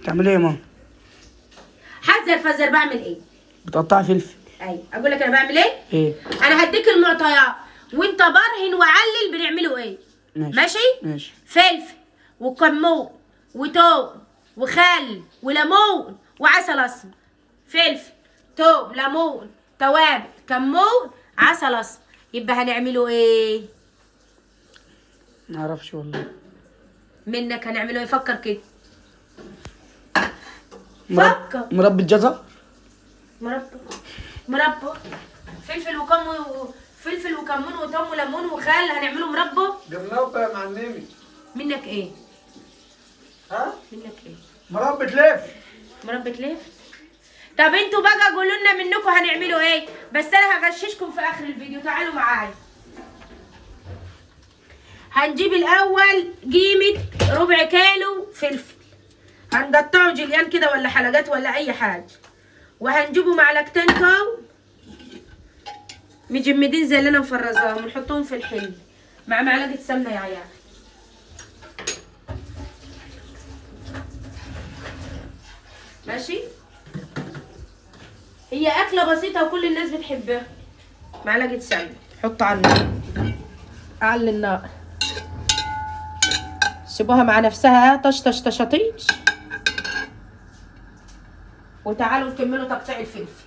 بتعملي ايه يا ماما؟ حذر فذر. بعمل ايه؟ بتقطعي فلفل. ايوه، اقول لك انا بعمل ايه؟ ايه؟ انا هديك المعطيات وانت برهن وعلل بنعمله ايه. ماشي؟ ماشي. فلفل وكمون وتوم وخل وليمون وعسل اسمر. فلفل، توم، ليمون، توابل، كمون، عسل اسمر. يبقى هنعمله ايه؟ ما اعرفش والله. منك هنعمله ايه؟ فكر كده. فكر. مربى جزر. مربى فلفل وكمون، فلفل وكمون وتوم وليمون وخل، هنعمله مربى. ده مربى يا معلمي. منك ايه؟ ها؟ منك ايه؟ مربى لف. مربى لف. طب انتوا بقى قولوا لنا منكم هنعملوا ايه، بس انا هغششكم في اخر الفيديو. تعالوا معايا. هنجيب الاول قيمة ربع كيلو فلفل، هنقطعه جليان كده ولا حلقات ولا اي حاجة، وهنجيبه معلقتين توم مجمدين زي اللي انا مفرزاهم، ونحطهم في الحل مع معلقه سمنه يا عيال. ماشي؟ هي اكله بسيطة وكل الناس بتحبها. معلقه سمنه، حط على النار، على النار، سيبوها مع نفسها طش طش طشطيش. وتعالوا نكملوا تقطيع الفلفل.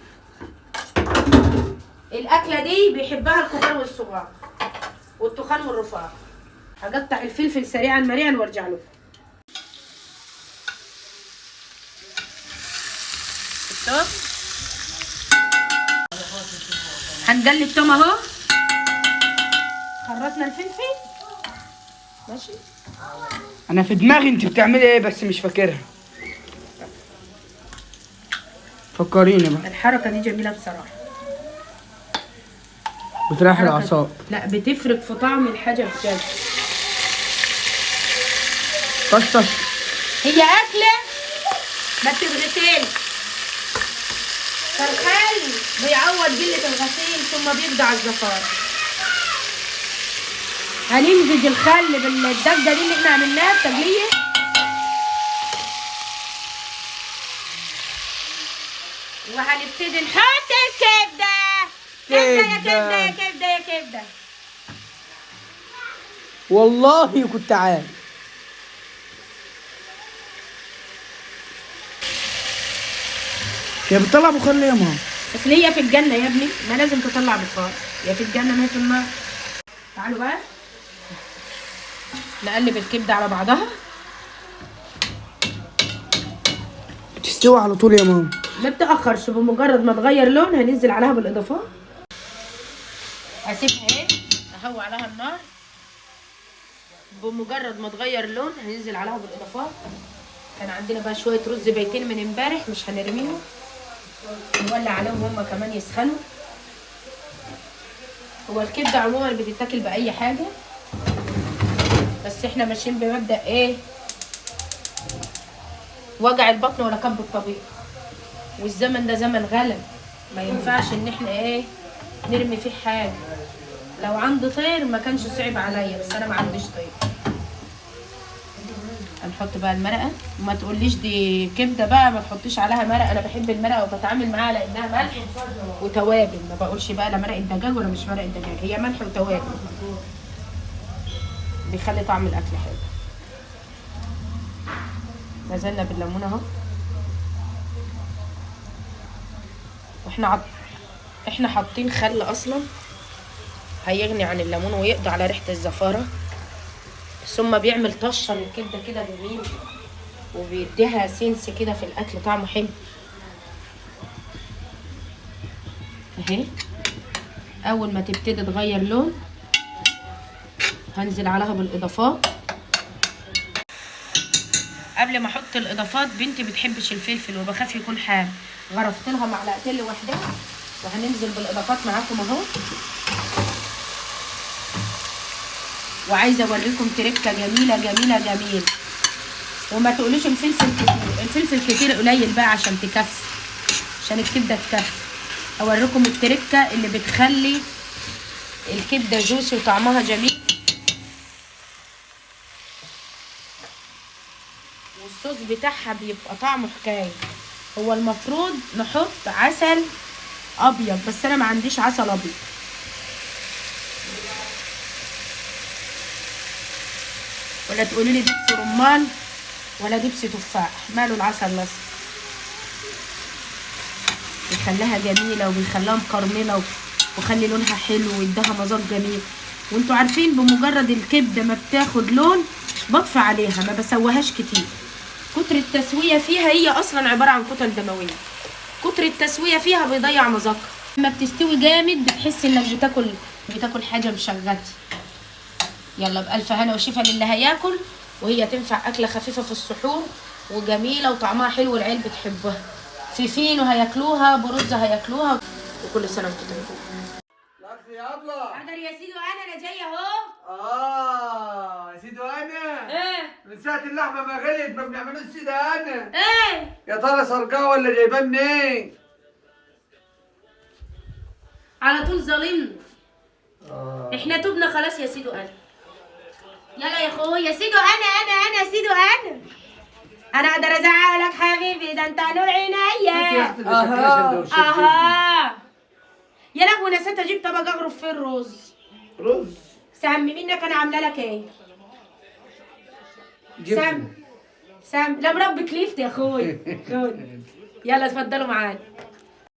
الاكلة دي بيحبها الكبار والصغار والتخان والرفاع. هقطع الفلفل سريعا مريعا وارجع لكم. التوم هنقلي التوم اهو. خرطنا الفلفل. ماشي. انا في دماغي انت بتعملي ايه بس مش فاكرها. فكريني بقى. الحركة دي جميلة بصراحة، بتريح الاعصاب. لا بتفرق في طعم الحاجة بجد. طش طش. هي اكله ما بتتغسلش، فالخل بيعوض قلة الغسيل ثم بيقضي على الزفار. هنمزج الخل بالدقه دي اللي احنا عملناها التقليه. وهنبتدي نحط الكبده. كبده يا كبده يا كبده يا كبده. والله كنت عارف. هي بتطلع بخار ليه يا ماما؟ اصل هي في الجنة يا ابني، ما لازم تطلع بخار، يا في الجنة ما هي في النار. تعالوا بقى نقلب الكبده على بعضها. بتستوي على طول يا ماما. ما بتأخرش، بمجرد ما تغير لون هننزل عليها بالاضافات. هسيبها ايه، اهوي عليها النار. بمجرد ما تغير لون هننزل عليها بالاضافات. كان عندنا بقى شوية رز بيتين من امبارح مش هنرميهم، نولع عليهم هما كمان يسخنوا. هو الكبده عموما بتتاكل باي حاجة، بس احنا ماشيين بمبدأ ايه؟ وجع البطن ولا كب الطبيخ. والزمن ده زمن غلا، ما ينفعش ان احنا ايه نرمي فيه حاجة. لو عندي طير ما كانش صعب عليا، بس انا ما عنديش طير. هنحط بقى المرقه. وما تقوليش دي كبده بقى ما تحطيش عليها مرقه، انا بحب المرقه وبتعامل معاها لانها ملح وتوابل. ما بقولش بقى لا مرقه دجاج ولا مش مرقه دجاج، هي ملح وتوابل بيخلي طعم الاكل حلو. نزلنا بالليمون اهو. واحنا احنا حاطين خل اصلا هيغني عن الليمون ويقضي على ريحه الزفاره، ثم بيعمل طشه للكبده كده جميل، وبيديها سنس كده في الاكل طعمه حلو. اهي اول ما تبتدي تغير لون هنزل عليها بالاضافات. قبل ما احط الاضافات، بنتي بتحبش الفلفل وبخاف يكون حام، غرفت لها معلقتين لوحدها، وهننزل بالاضافات معاكم اهو. وعايزه اوريكم تركه جميلة جميلة جميلة. وما تقوليش الفلفل كتير، الفلفل كتير قليل بقى عشان تكفي، عشان الكبده تكفي. اوريكم التركة اللي بتخلي الكبده جوسي وطعمها جميل. والصوص بتاعها بيبقى طعمه حكاية. هو المفروض نحط عسل ابيض، بس انا ما عنديش عسل ابيض. ولا تقولي لي دبس رمان ولا دبس تفاح، ماله العسل الاصفر؟ بيخليها جميلة وبيخليها مكرمله وخلي لونها حلو ويديها مذاق جميل. وانتوا عارفين بمجرد الكبده ما بتاخد لون بطفي عليها، ما بسويهاش كتير. كتر التسوية فيها، هي اصلا عبارة عن كتل دموية، كتر التسوية فيها بيضيع مذاقها. لما بتستوي جامد بتحس انك بتاكل حاجة مشغتي. يلا بألف هنا وشفا للي هياكل. وهي تنفع اكله خفيفة في السحور وجميلة وطعمها حلو والعيال بتحبها. في فينو هياكلوها، برز هياكلوها. وكل سنة وانتم طيبين. يا ابله. حاضر يا سيدي، وانا جاية اهو. يا سيدي وانا ايه من ساعة اللحمة ما غليت ما بنعملوش سيدي انا. ايه يا ترى سرقاه ولا جايباه منين؟ على طول ظالمنا. احنا تبنا خلاص يا سيدو انا. يلا يا اخويا يا سيدو انا انا انا سيدو انا. انا اقدر ازعلك حبيبي، ده انت نور عينيا. اها يا لهوي، نسيت اجيب طبق اغرف فيه الرز. رز سامي منك انا عامله لك ايه؟ سام سام لا مربي كليفت يا اخويا. خد يلا اتفضلوا معانا.